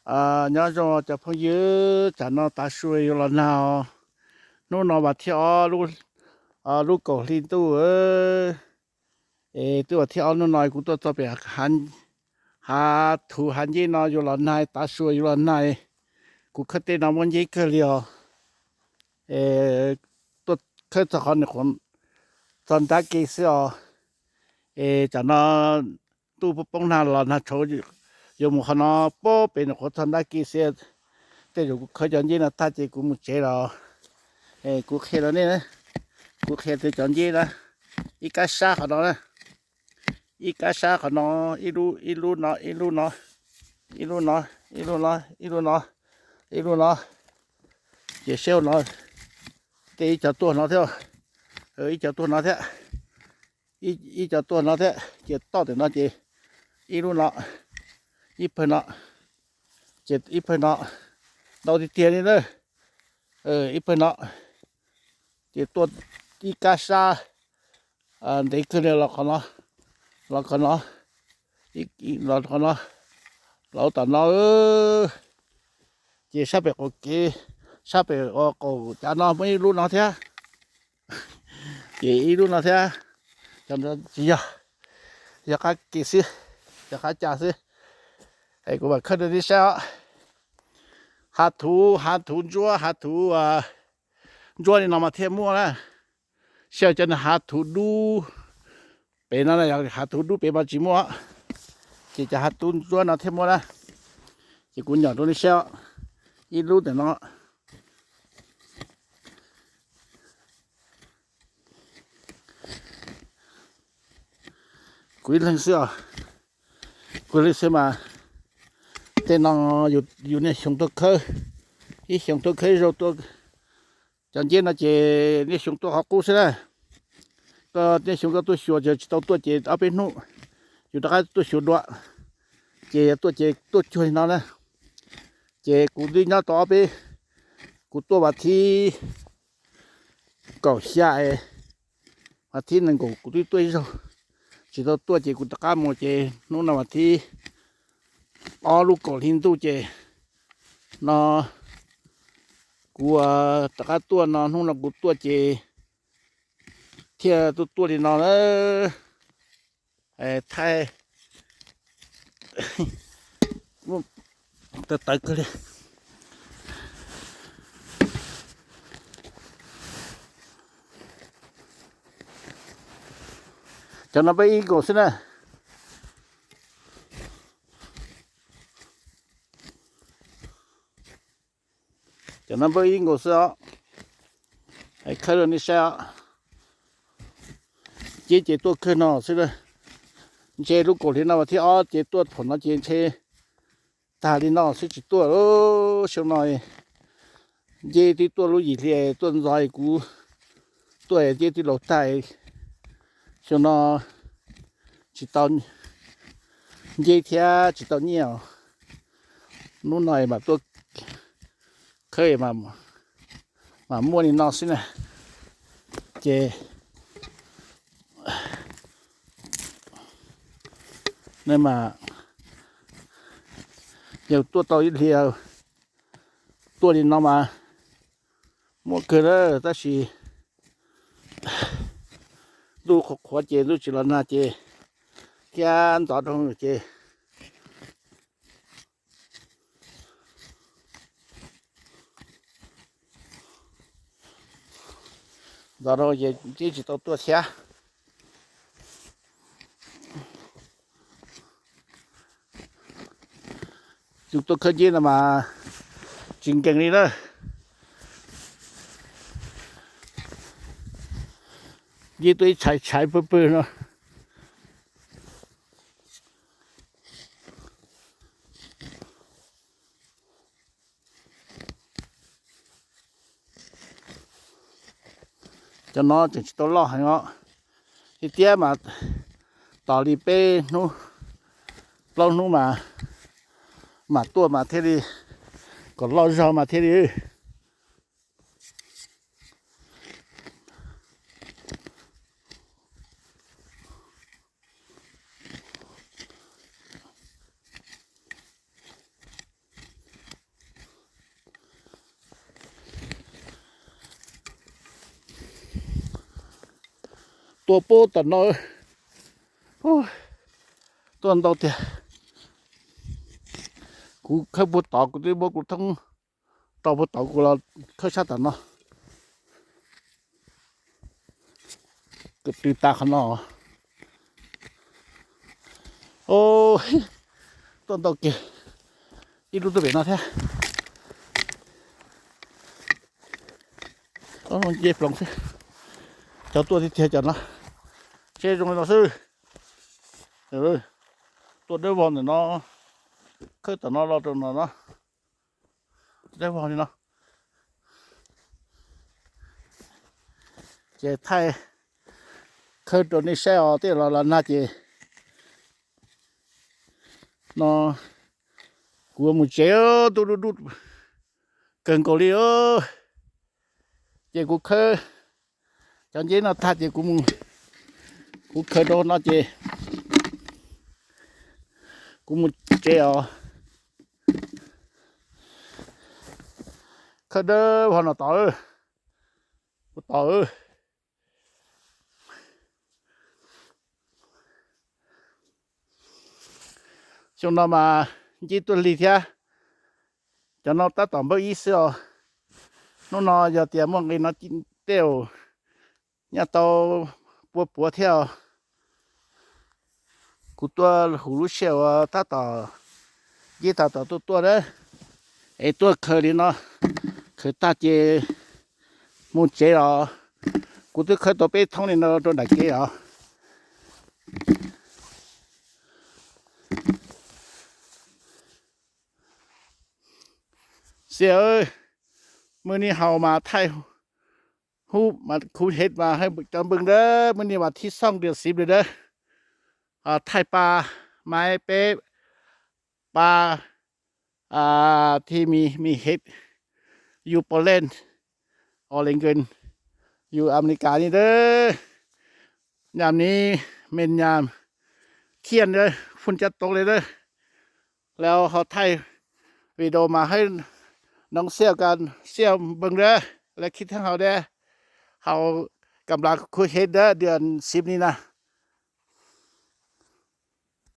Nyob zoo cov phooj ywg, tsam no tav su yuav los nag os. Hnub no vas thib ob lub kaum hli ntuj, es twb vas thib ob hnub no kuv tuaj txog pem hav thuv hav nceb no yuav los nag, tav su yuav los nag. Kuv khawb tej no muaj nceb kawg li os. Tuaj khawb txog qhov, txog nrab ke xwb os. Es tsam no ntuj poob nag los nag tshauv, yuav mus qhov no, poob pem nws qhuav txog nrab ke xwb. Tej zaum kuv khawb cov nceb no tag ces kuv mus tsev los. Kuv qhia rau nej, kuv qhia tias cov nceb na, ib kab sab qhov no na, ib kab sab qhov no, ib lub, ib lub no, ib lub no, ib lub no, ib lub no, ib lub no, ib lub no, ces sab no, tej ib co tuaj no thiab, ib co tuaj no thiab, ib co tuaj no thiab, ces toj tim no ces ib lub no, ib pawg no, ces ib pawg no, ntau tiag tiag li na, ib pawg no, ces tuaj ib kab sab ntev kawg li los qhov no, los qhov no, los qhov no, los tom no, ces sab pem qaum kev, sab pem qaum cav no muaj ib lub no thiab, ces ib lub no thiab, tsis yog, yog qab ke xwb, yog qab ca xwb. Es kuv mam khawb rau nej saib os. Hav thuv, hav thuv ntsuab, hav thuv ntsuab li no mas thiaj muaj na. Xyaw cov hav thuv dub pem no, hav thuv dub pem mas tsis muaj, ces cov hav thuv ntsuab no thiaj muaj na. Ces kuv nyom rau nej saib, ib lub ntawm no. Kuv ib leeg xwb os, kuv ib leeg xwb mas tej no yus niaj xyoo tuaj khawb, ib xyoo tuaj khawb ib zaug tuaj. Cov nceb no ces niaj xyoo tuaj qhov qub xwb na. Koj niaj xyoo koj tuaj xyuas ces tsis tau tuaj ces ob peb hnub yus rov qab tuaj xyuas dua, ces yog tuaj ces tuaj cuag li no na. Ces kuv twb nyob tau ob peb, kuv tuaj vas thib kaum xya, vas thib nees nkaum kuv twb tuaj ib zaug, tsis tau tuaj ces kuv rov qab mus ces hnub no vas thib ob lub kaum hli ntuj ces no kuv rov qab tuaj no, hnub no kuv tuaj ces thiaj tuaj tuaj li no na. Thaij tawv tawv kawg li. Cov no peb ib nkaus xwb na. Cov no peb ib nkaus xwb os. Khawb rau nej saib os. Nceb ces tuaj kawg no xwb. Ntshe lub kaum hli no vas thib ob ces tuaj thaum no ces ntshe tag li no xwb tsis tuaj. Xyoo no nceb twb tuaj lub yim hli tuaj ntxov kuv tuaj nceb twb laus tag. Xyoo no tsis tau nceb thiab tsis tau nyiaj os. Hnub no mam tuaj khawb mam muaj li no xwb na. Ces mas yog tuaj tau ib hli, tuaj li no mas muaj kawg lawm tab sis ntuj qhuav qhuav ces ntuj tsis los nag ces thiab ntxov rau ces ntxov rau ces nceb tsis tau tuaj thiab. Yus tuaj khawb nceb no mas tsis nkees li na. Nceb tuaj ib tshais tshais pwg pwg no. Cov no tseem tsis tau loj heev os. Tiag tiag mas tos li peb hnub plaub hnub mas mam tuaj mas thiaj li kom loj zog mas thiaj li. tua pub tom no. Tuaj ntau tiag. Kuv khawb puag tod kuv twb muab kuv thoob rau puag tod kuv los khawb sab tom no. Kuv tw tas qhov no. Tuaj ntau kiag. Ib lub tuaj pem no thiab. Nce ploog xwb. Cov tuaj tiag tiag cov no. Tsheb zoo li no xwb. Tuaj dawb vog ntawm no, khawb tom no los rau no no. Dawb vog li no. Ces thaij khawb rau nej saib os, tej los los nag ces no kuv mus tsev, tub dub dub kawg nkaus li. Ces kuv khawb cov nceb no tag ces kuv mus, kuv khawb rau no ces kuv mus tsev os. Khawb dawb vog no tod, ua tod. Xyoo no mas nceb tuaj lig thiab. Cov no tab tom npawb ib xwb os. Hnub no yog tias muaj nqi no tej zaum nyaj tau pua puav thiab os. Kuv tuaj huv lub sij hawm uas tab tom nceb tab tom tuaj tuaj na, es tuaj khawb li no, khawb tag ces mus tsev os. Kuv twb khawb tau peb thoob li no rau nram kev os. Xiab, mws ni haus mas thaij hub mas khuv hev mas hawb cov npw na, mws ni vas thib xooj tias xiv li na. Thaij pa maiv peb pa thi mi mi hev yus Poland, Oregon, yus Amelikas ni na. Nyam ni, me nyam, thiaj na, phun cab tau li na. Lawv ho thaij video mas hawb noov xiab kas xiab npw na, lawv khib theeb hauv na, hauv kam las khuv hev na, dws xiv ni na.